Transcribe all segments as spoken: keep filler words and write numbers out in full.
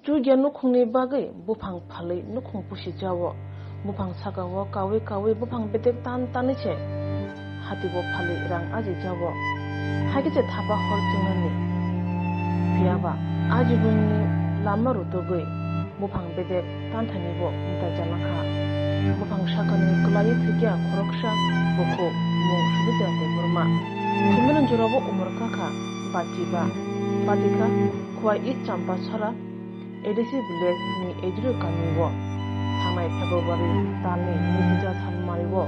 Chukya nukhungni bagwi buphang phalwi nukhung pusi jao. Buphang sakao kaui kaui buphang bedek tan tanwi se hatibo phalwi rang aji jao. Hakhe se thapa hor chwngnani. Phiyaba ajibungni lama rutugwi buphang bedek tanthanibo muta jana kha. Buphang sakani kwlaiwi thwikya khoroksa bukhuk mung Subidra Debbarma. Thwimani jorabo umor kakha bati ba. Bati kha Khwai East Champasara A D C village ni Ejuru kami o thangnai February tal ni nijija sal mari o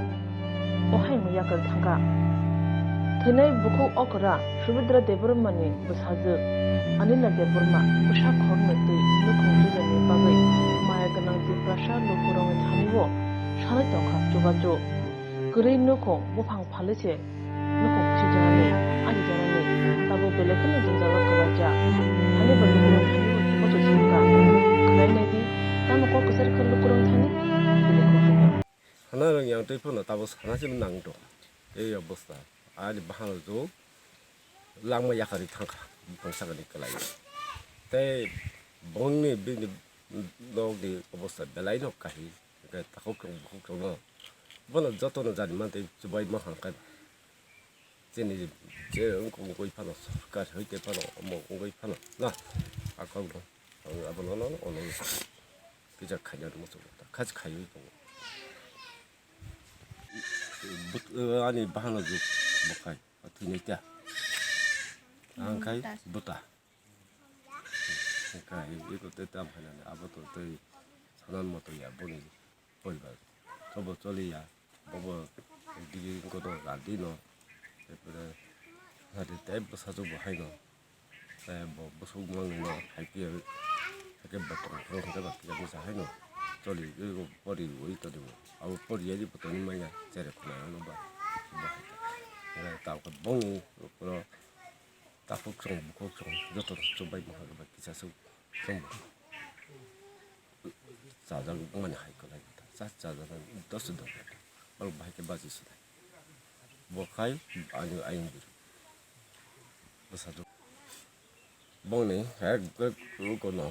o hai no yakari thangkha. Thwinai bukhuk okra Subidra Debbarma ni bwsajwk Anila Debbarma bwsa khoroknwi twi nukhung jila ni bagwi maya gwnang Tiprasa lukurok ni thani o sanwi tongkha chubachu. Kwrwi nukhung buphang phalwi se nukhung khijanani, ani janani, tabuk belai kheno jwngjalo kwlaijak. Hani ba nukhung thani o chubachu songkha. Khwlai naidi, tamo kok kwchar khe lukurok thani? Bini kok songkha. Sana rwng yang twi phano tabuk sana se nang tong. Ei obostha. Ani bahano jo langma yakarwi thangkha. Buphang sakani kwlai. Tei bongni bini nokni obostha belai no kahir. Hwnkhe takhuk chwng bukhuk chwngno. Bono jotono jani mantwi chubai ma hwn khe. Chini je wngkha wngwi phano, sorkar hwnkhe phano, omo wngwi phano, na? Akhokno. Ang abono no, ono kisa khaina muchungo. Khasi khaiwi tongo. But, ani bahano juk bukhai, thwinai ta. Ang khai buta. Hwnkhe iko tei tam khainani abo to tei sanan moto ya boni poribar. Chobo choli ya, bobo digi koto randi no, tei pore hade tei bwsajwk bo haino, tei bo bwswk mangni no hai khe, hai khe bo tong phuru hwnkhe ba kisa misa haino choli iko pori oi toni bo. Abo pori ya di bo toni manya chere khuna no ba, bo hai khe. Tao khe bongni poro Takhuk chwng, bukhuk chwng, joto chwng bai bwkha bai kisa chwng, chwng bo chajak mani hai kwlai ta, cha chajak dos dos ta, oro bahai khe baji sinai. Bo khai ani ayung biru. Bwsa rok. Bongni hai kono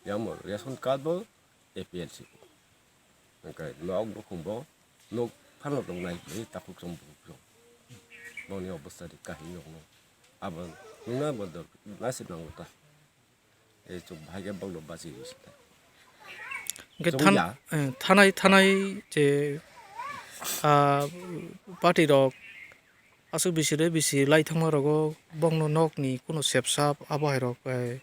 yamo ration card bo A P L C. Hwnkhe nok nukhung bo nuk phano tongnai, tei takhuk chwng bukhuk chwng. Bongni obostha ri kahini rokno. Abo nungna bo dor, naisik nango ta. Ei chwng bahai khe bongno bachi rw sita. Hwnkhe chwng than-, ya. Eh, thanai, thanai je, ah, party rok aswk bisi re bisi lai thangma rogo bongno nokni kuno sepsap abo hai rok, eh,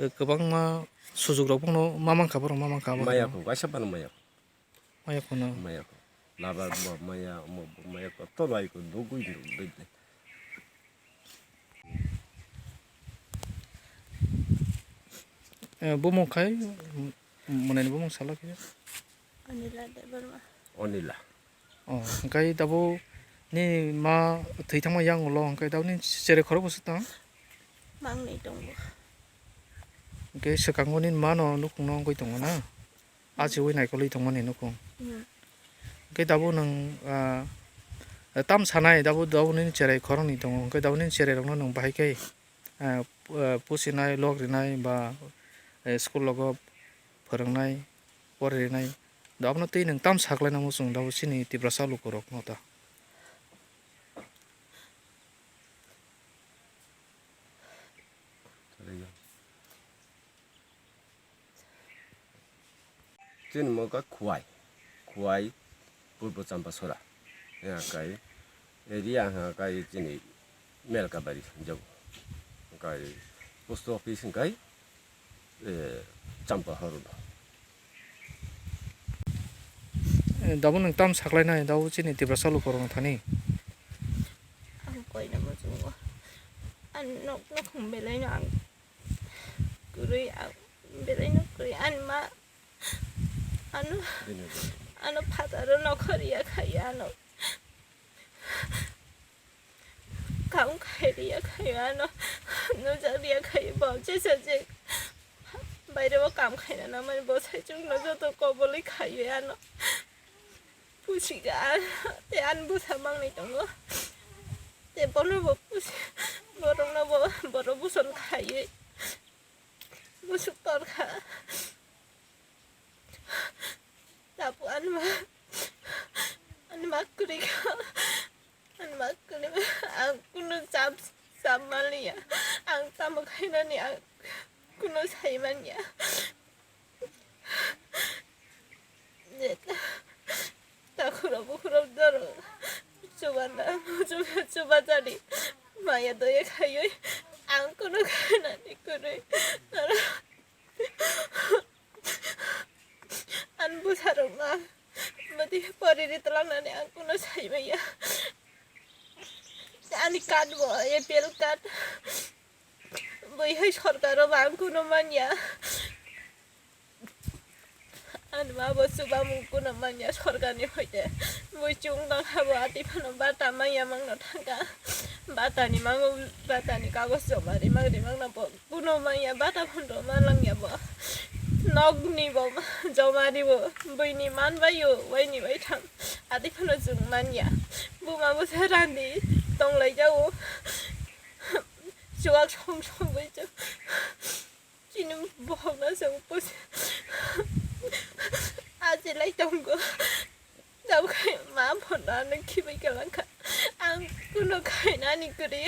eh, kwbangma sujuk rok bongno ma mankha, borok ma mankha abo hai Maya rok. Ko, kaisa phano maya ko. Maya khuna. Maya ko. Labar bo maya, omo bo maya ko. To lai ko nugui nugui de. Eh, bumung khai, m-, mwnai ni bumung sala khe? Anila Debbarma. Anila. Oh, hwnkhe tabuk ni ma thwi thangma yang ulo, hwnkhe tabuk ni chere khorok bwswk tong? Mangni tongo. Hwnkhe swkango nini ma no nukhung no wngwi tongo na? Achiwi naikolwi tongmani nukhung. Hmm. Hwnkhe tabuk nwng, ah, tam sanai, tabuk, tabuk nini cherai khoroknwi tongo, hwnkhe tabuk nini cherai rokno nwng bahai khe, ah, pu-, ah, pusinai, lok rinai ba, eh, school rogo phwrwngnai, pori rinai. Da abono twi nwng tam saklaina muchung tabuk chini Tiprasa lukurokno ta. Chini mo wngkha Khwai, Khwai, Purbo Champasora. Hwnka kai area hwnka kai chini Melkabari hinjago. Hwnka kai post office hwnka kai, eh, Champahor. Eh, dabo nwng tam saklainai, dabo chini Tiprasa lukurokno thani. Ang koina muchungo. Ang nok, nok belai no ang kwrwi, ang belai no kwrwi. Ani ma ano, ano phataro nokhor ya khai ano. Kaung khai ya khai ano. Nujak ya khai bo je je je. Baire o kam khaina na mani bo sai chung no joto koboli khai ano. Pusi ga te an busa mangni tongo. Te bono bo pusi, borok no bo, borok buson khai. musuk torkha. Tapu anma, anma kwrwi kha. Anma kwrwi, ang kunu chap, chap manliya. Ang tamo khainani ang kunu sai manya. Takhuro bukhuro doro. Chubana, chuba, chuba jani. Maya doya khayoi. Ang kunu khainani kwrwi. Nara. Ani bwsarokno bwtwi poriri twlangnani ang kunu sai manya. Ani card bo, A P L card. Bui hai sorkaro bo ang kunu manya. Ani ma bo chubamung kunu manya sorkarni hoite. Bui chwng tong habo ati phano bata manya mangno thangkha. Batani mango, batani kagoj joma rimang rimang no bo. Kuno manya bata phano rwma langya bo. Nokni bo jomari bo. Buini man bai o, waini bai thang. Adi phano chwng manya. Buma bwsa randi tonglai jao. Chuwak song song bai chwng. Chini bohokno chwng pusi. Aji lai tongo. Tabuk ma phano ano khibai kalangkha. Ang kuno khainani kwrwi.